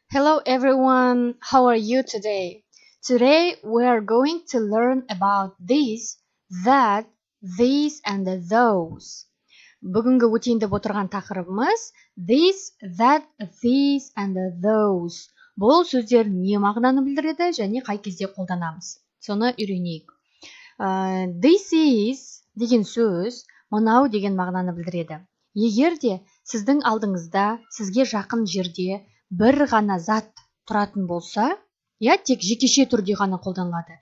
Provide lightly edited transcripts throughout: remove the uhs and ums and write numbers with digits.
Hello everyone, how are you today? Today we are going to learn about this, that, these and those. Бүгінгі өтейін деп отырған тақырыбымыз this, that, these and those. Бұл сөздер не мағынаны білдіреді және қай кезде қолданамыз? Соны үйренейік. This is деген сөз мынау деген мағынаны білдіреді. Егер де сіздің алдыңызда, сізге жақын жерде бір ғана зат тұратын болса, иә, тек жекеше түрде ғана қолданылады.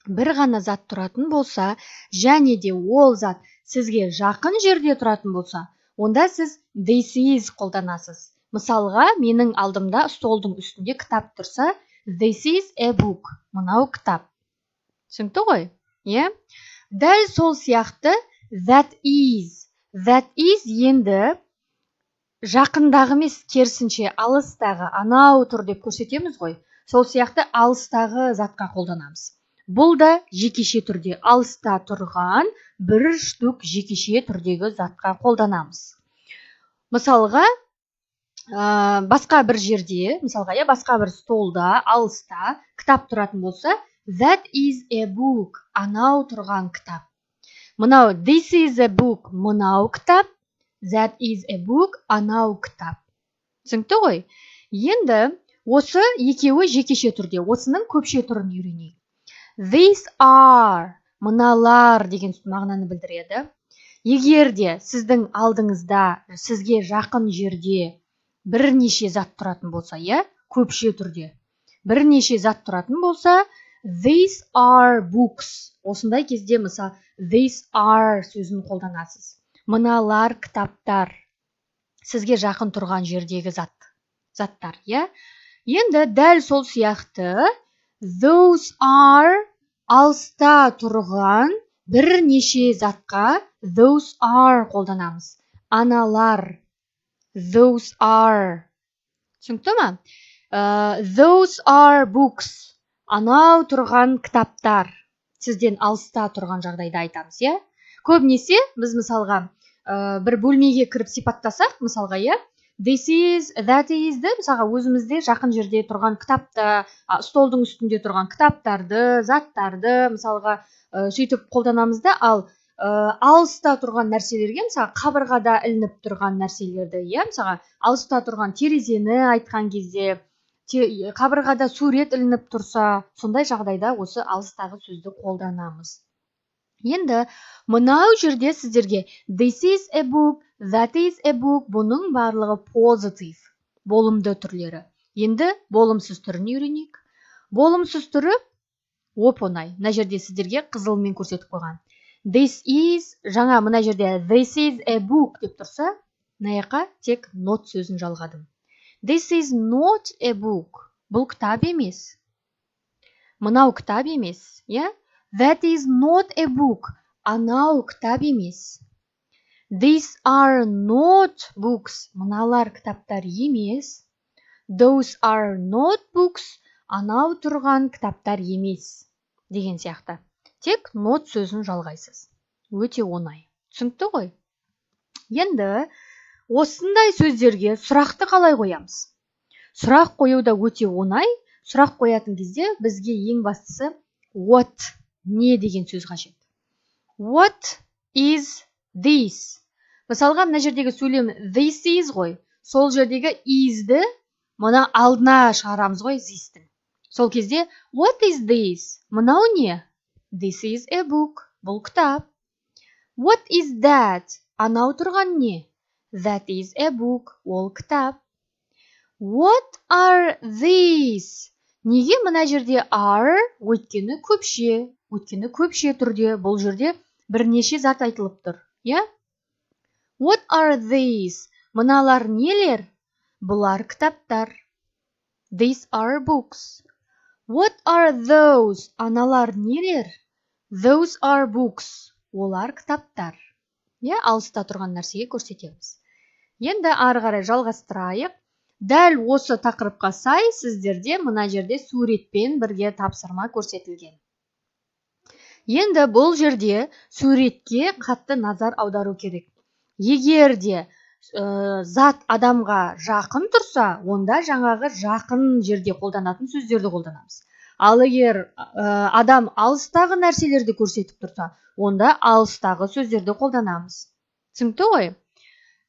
Бір ғана зат тұратын болса және де ол зат сізге жақын жерде тұратын болса, онда сіз this is қолданасыз. Мысалға, менің алдымда столдың үстінде кітап тұрса, this is a book. Мынау кітап. Түсінікті ғой? Иә? Дәл сол сияқты that is. That is енді жақындағы емес, керісінше алыстағы, анау тұр деп көрсетеміз ғой. Сол сияқты алыстағы затқа қолданамыз. Бұл да жекеше түрде алыста тұрған бір штук жекеше түрдегі затқа қолданамыз. Мысалға, басқа бір жерде, мысалға, иә, басқа бір столда, алыста кітап тұратын болса, that is a book, анау тұрған кітап. Мынау this is a book, мынау кітап, that is a book, анау кітап. Түсінікті ғой? Енді осы екеуі жекеше түрде, осының көпше түрін үйренейік. These are, мыналар деген мағынаны білдіреді. Егер де сіздің алдыңызда, сізге жақын жерде бірнеше зат тұратын болса, иә, көпше түрде бірнеше зат тұратын болса, these are books. Осындай кезде, мысалы, these are сөзін қолданасыз. Мыналар кітаптар. Сізге жақын тұрған жердегі зат, заттар, иә. Енді дәл сол сияқты those are, алыста тұрған бірнеше затқа those are қолданамыз. Аналар, those are. Түсінікті ма? Those are books, анау тұрған кітаптар. Сізден алыста тұрған жағдайда айтамыз, иә. Көбінесе біз, мысалға, бір бөлмеге кіріп сипаттасақ, мысалға, иә, this is, that is ді, мысалға, өзімізде жақын жерде тұрған кітапта, столдың үстінде тұрған кітаптарды, заттарды, мысалға, сөйтіп қолданамыз да. Ал алыста тұрған нәрселерге, мысалы, қабырғада ілініп тұрған нәрселерді, иә, мысалға, алыста тұрған терезені айтқан кезде, қабырғада сурет ілініп тұрса, сондай жағдайда осы алыстағы сөзді қолданамыз. Енді мынау жерде сіздерге this is a book, that is a book, бұның барлығы positive, болымды түрлері. Енді болымсыз түрін үйренейік. Болымсыз түрі оп оңай. Мына жерде сіздерге қызылмен көрсетіп қойған. This is, жаңа мына жерде this is a book деп тұрса, мына жаққа тек not сөзін жалғадым. This is not a book. Бұл кітап емес. Мынау кітап емес, иә? That is not a book. Анау кітап емес. These are not books. Мыналар кітаптар емес. Those are not books. Анау тұрған кітаптар емес деген сияқты. Тек not сөзін жалғайсыз. Өте оңай. Түсінікті ғой? Енді осындай сөздерге сұрақты қалай қоямыз? Сұрақ қою да өте оңай. Сұрақ қоятын кезде бізге ең бастысы what, не деген сөз қажет. What is this? Мысалға, мына жердегі сөйлем this is ғой. Сол жердегі is-ді мына алдына шығарамыз ғой this-тің. Сол кезде what is this? Мынау не? This is a book. Бұл кітап. What is that? Анау тұрған не? That is a book. Ол кітап. What are these? Неге мына жерде are? Өйткені көпше, өйткені көпше түрде бұл жерде бірнеше зат айтылып тұр, иә? What are these? Мыналар нелер? Бұлар кітаптар. These are books. What are those? Аналар нелер? Those are books. Олар кітаптар. Иә, алыста тұрған нәрсеге көрсетеміз. Енді ары қарай жалғастырайық. Дәл осы тақырыпқа сай сіздерде мына жерде суретпен бірге тапсырма көрсетілген. Енді бұл жерде суретке қатты назар аудару керек. Егер де зат адамға жақын тұрса, онда жаңағы жақын жерде қолданатын сөздерді қолданамыз. Ал егер адам алыстағы нәрселерді көрсетіп тұрса, онда алыстағы сөздерді қолданамыз. Түсінікті ғой?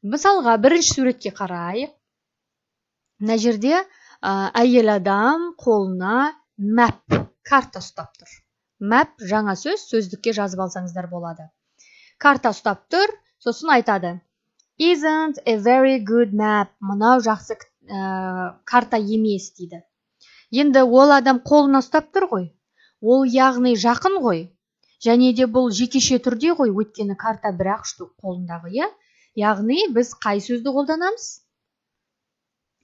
Мысалға, бірінші суретке қарайық. Мына жерде әйел адам қолына map, карта ұстап тұр. Map жаңа сөз, сөздікке жазып алсаңыздар болады. Карта ұстап тұр, сосын айтады: "Isn't a very good map", мынау жақсы карта емес дейді. Енді ол адам қолына ұстап тұр ғой, ол, яғни, жақын ғой. Және де бұл жекеше түрде ғой, өйткені карта бір ақ штук қолындағы, иә. Яғни біз қай сөзді қолданамыз?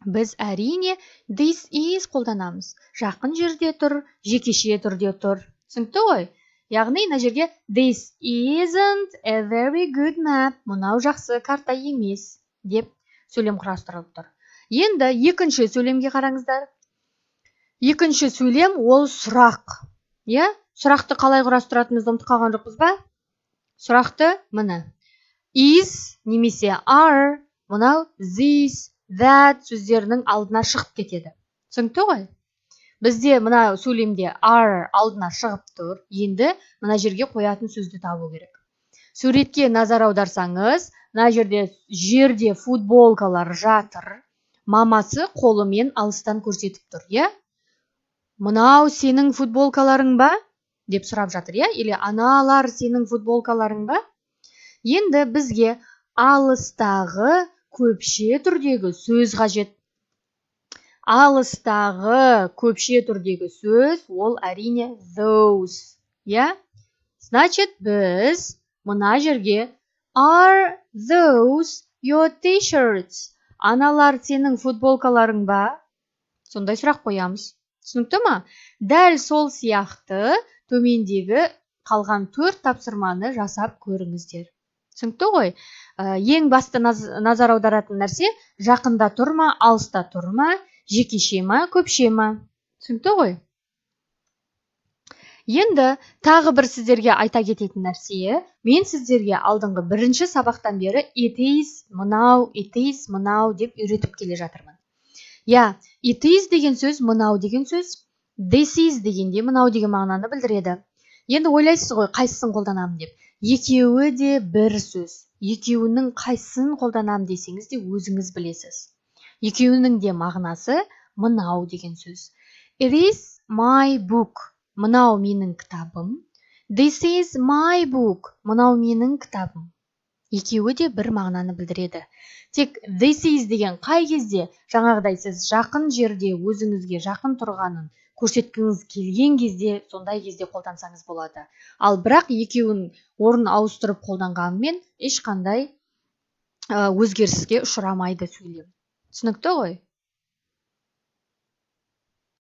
Біз, әрине, this is қолданамыз. Жақын жерде тұр, жекеше түрде тұр. Түсінікті ғой? Яғни мына жерге "This isn't a very good map", мынау жақсы карта емес деп сөйлем құрастырылып тұр. Енді екінші сөйлемге қараңыздар. Екінші сөйлем ол сұрақ, иә. Сұрақты қалай құрастыратынымызды ұмытып қалған жоқпыз ба? Сұрақты, міне, is немесе are мынау this, that сөздерінің алдына шығып кетеді. Түсінікті ғой? Бізде мына сөйлемде are алдына шығып тұр. Енді мына жерге қоятын сөзді табу керек. Суретке назар аударсаңыз, мына жерде жерде футболкалар жатыр. Мамасы қолымен алыстан көрсетіп тұр, иә. "Мынау сенің футболкаларың ба?" деп сұрап жатыр, иә. Или "Аналар сенің футболкаларың ба?" Енді бізге алыстағы көпше түрдегі сөз қажет. Алыстағы көпше түрдегі сөз ол, әрине, those, иә. Значит, біз мына жерге "Are those your t-shirts?", аналар сенің футболкаларың ба? Сондай сұрақ қоямыз. Түсінікті ма? Дәл сол сияқты төмендегі қалған төрт тапсырманы жасап көріңіздер. Түсінікті ғой? Ең басты назар аударатын нәрсе: жақында тұр ма, алыста тұр ма, жекеше ма, көпше ма. Түсінікті ғой? Енді тағы бір сіздерге айта кететін нәрсе: мен сіздерге алдыңғы бірінші сабақтан бері it is мынау, it is мынау деп үйретіп келе жатырмын, иә. It is деген сөз мынау деген сөз, this is дегенде мынау деген мағынаны білдіреді. Енді ойлайсыз ғой, қайсысын қолданамын деп. Екеуі де бір сөз. Екеуінің қайсысын қолданамын десеңіз де, өзіңіз білесіз. Екеуінің де мағынасы мынау деген сөз. It is my book, мынау менің кітабым. This is my book, мынау менің кітабым. Екеуі де бір мағынаны білдіреді. Тек this is деген қай кезде? Жаңағыдай сіз жақын жерде, өзіңізге жақын тұрғанын көрсеткіңіз келген кезде, сондай кезде қолдансаңыз болады. Ал бірақ екеуін орын ауыстырып қолданғанымен ешқандай өзгеріске ұшырамайды сөйлем. Түсінікті ғой?